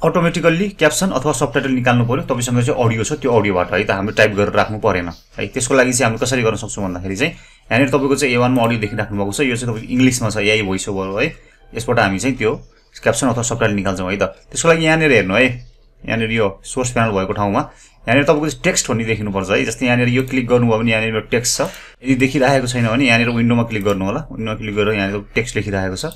automatically caption अथवा subtitle निकाल्नु पर्यो तपाईसँग चाहिँ अडियो छ त्यो अडियोबाट है त हामीले टाइप गरेर राख्नु परेन है त्यसको लागि चाहिँ हामीले कसरी गर्न सक्छौं भन्दाखेरि चाहिँ यहाँनिर तपाईको चाहिँ A1 मा अडियो देखिराख्नु भएको छ यो चाहिँ तपाईको इंग्लिशमा छ एआई भोइस ओभर हो है यसबाट हामी चाहिँ त्यो क्याप्सन अथवा सबटाइटल निकाल्छौं है त त्यसको लागि यहाँनिर हेर्नु है यहाँनिर यो सोर्स प्यानल भएको ठाउँमा यहाँनिर तपाईको टेक्स्ट भन्ने देखिनु पर्छ है जस्तै यहाँनिर यो क्लिक गर्नुभयो भने यहाँनिर टेक्स्ट छ यदि देखिरहेको छैन भने यहाँनिर विन्डोमा क्लिक गर्नु होला विन्डोमा क्लिक गरेर यहाँनिर टेक्स्ट लेखिरहेको छ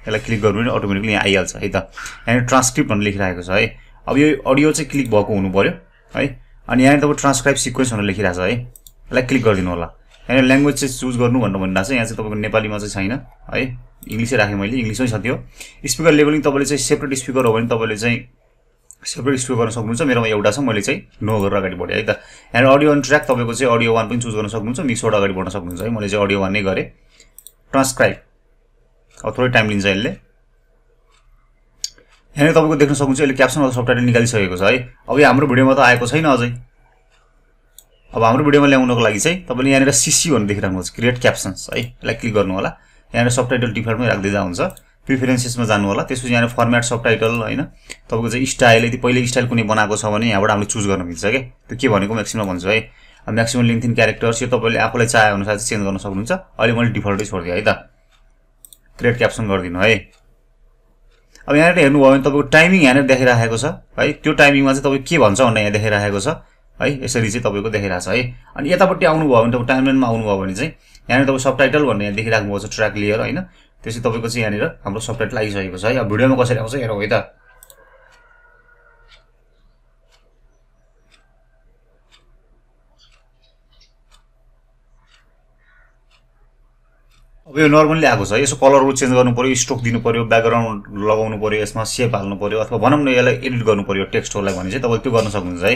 यसलाई क्लिक गर्नु भने अटोमेटिकली यहाँ आइहाल्छ है त यहाँनिर ट्रान्सक्रिप्ट भन्ने लेखिरहेको छ है अब यो अडियो चाहिँ क्लिक भएको हुनु पर्यो है अनि यहाँनिर तपाईको ट्रान्सक्राइब सिक्वेन्स भनेर लेखिरहेको छ है यसलाई क्लिक गरिदिनु होला यहाँनिर ल्याङ्ग्वेज चाहिँ चुज गर्नु भनेर भनिरहेको छ यहाँ चाहिँ तपाईको नेपालीमा चाहिँ छैन है इंग्लिशै राखे मैले इंग्लिशमै छ त्यो स्पिकर लेभलिङ तपाईले चाहिँ सेपरेट स्पिकर हो भने तपाईले चाहिँ सेपरेट स्पिकर गर्न सक्नुहुन्छ मेरोमा एउटा छ मैले चाहिँ नो गरेर अगाडि बढे है त यहाँनिर अडियो अन ट्र्याक तपाईको चाहिँ अडियो 1 पनि चुज गर्न सक्नुहुन्छ मिक्सबाट अगाडि बढ्न सक्नुहुन्छ है मैले चाहिँ अडियो 1 नै गरे ट्रान्सक्राइब अब थोरै टाइम लिन्छ यसले यहाँनिर तपाईको देख्न सक्नुहुन्छ यसले क्याप्सन अथवा सबटाइटल निकालिसकेको छ है अब यो हाम्रो भिडियोमा त आएको छैन अझै अब हाम्रो भिडियोमा ल्याउनको लागि चाहिँ तपाईले यहाँनिर सीसी भन्ने देखिराख्नुहुन्छ क्रिएट क्याप्सन्स है यसलाई क्लिक गर्नु होला यहाँनिर सबटाइटल डिफल्टमै राख्दै जा हुन्छ प्रिफरेन्सेसमा जानु होला त्यसपछि यहाँनिर फर्म्याट सबटाइटल हैन तपाईको चाहिँ स्टाइल यदि पहिले स्टाइल कुनै बनाएको छ भने यहाँबाट हामीले चुज गर्न मिल्छ के त्यो के भनेको म्याक्सिमम भन्छु है म्याक्सिमम लेन्थ इन क्यारेक्टर्स यो तपाईले आफुलाई चाहे अनुसार चाहिँ चेन्ज गर्न सक्नुहुन्छ अहिले मैले डिफल्टै छोड्दिए है त क्रिएट क्याप्सन गर्दिनु है अब यहाँनिर हेर्नु भयो भने तपाईको टाइमिङ यहाँनिर देखाइराखेको छ है त्यो टाइमिङमा चाहिँ तपाईँ के भन्छ भन्ने यहाँ देखाइराखेको छ है यसरी चाहिँ तपाईको देखाइरहेछ है अनि यतापट्टि आउनु भयो भने तपाईँ टाइमलाइनमा आउनु भयो भने चाहिँ यहाँनिर तपाईको सबटाइटल भन्ने यहाँ देखिराख्नु भएको छ ट्र्याक लेयर हैन त्यसै तपाईको चाहिँ यहाँनिर हाम्रो सबटाइटल आइसकेको छ है अब भिडियोमा कसरी आउँछ हेरौँ है त अब यो नर्मली आएको छ यसो कलरहरु चेन्ज गर्नु पर्यो स्ट्रोक दिनु पर्यो ब्याकग्राउन्ड लगाउनु पर्यो यसमा शेप हाल्नु पर्यो अथवा भनौं न यसलाई एडिट गर्नु पर्यो टेक्स्टहरुलाई भने चाहिँ तपाईले त्यो गर्न सक्नुहुन्छ है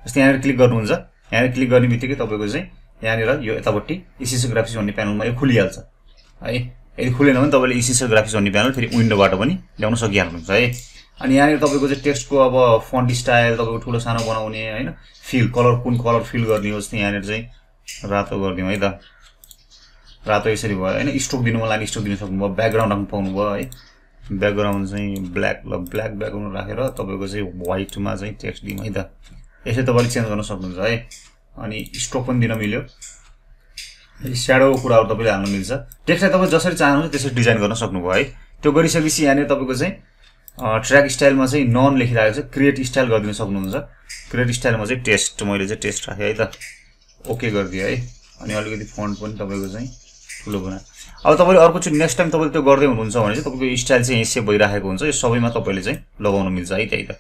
जस्तै यहाँनिर क्लिक गर्नुहुन्छ यहाँनिर क्लिक गर्ने बित्तिकै तपाईको चाहिँ यहाँनिर यो यतापट्टि इसेन्शियल ग्राफिक्स भन्ने प्यानलमा यो खुलिहाल्छ है यदि खुलेन भने तपाईले इसेन्शियल ग्राफिक्स भन्ने प्यानल फेरि विन्डोबाट पनि ल्याउन सकिहाल्नुहुन्छ है अनि यहाँनिर तपाईको चाहिँ टेक्स्टको अब फन्ट स्टाइल तपाईको ठुलो सानो बनाउने हैन फिल कलर कुन कलर फिल गर्ने हो जस्तै यहाँनिर चाहिँ रातो गर्दियौ है त रातो यसरी भयो हैन स्ट्रोक दिनु मन लाग्ने स्ट्रोक दिन सक्नुभयो ब्याकग्राउन्ड राख्नु पाउनु भयो है ब्याकग्राउन्ड चाहिँ ब्ल्याक ब्ल्याक ब्याकग्राउन्ड राखेर तपाईको चाहिँ व्हाइटमा चाहिँ टेक्स्ट दिनु है त यसै तपाईले चेन्ज गर्न सक्नुहुन्छ है अनि स्ट्रोक पनि दिन मिल्यो स्याडोको कुराहरु तपाईले हाल्न मिल्छ टेक्स्टलाई तपाई जसरी चाहनुहुन्छ त्यसरी डिजाइन गर्न सक्नुभयो है त्यो गरिसकेपछि यहाँनिर तपाईको चाहिँ ट्र्याक स्टाइलमा चाहिँ नन लेखिरहेको छ क्रिएट स्टाइल गरिदिन सक्नुहुन्छ क्रिएट स्टाइलमा चाहिँ टेस्ट मैले चाहिँ टेस्ट राखे है त ओके गरिदिए है अनि अलिकति फन्ट पनि तपाईको चाहिँ ठुलो बना अब तपाईले अर्को चाहिँ नेक्स्ट टाइम तपाईले त्यो गर्दै हुनुहुन्छ भने चाहिँ तपाईको स्टाइल चाहिँ सेभ भइराखेको हुन्छ यो सबैमा तपाईले चाहिँ लगाउन मिल्छ है त्यही त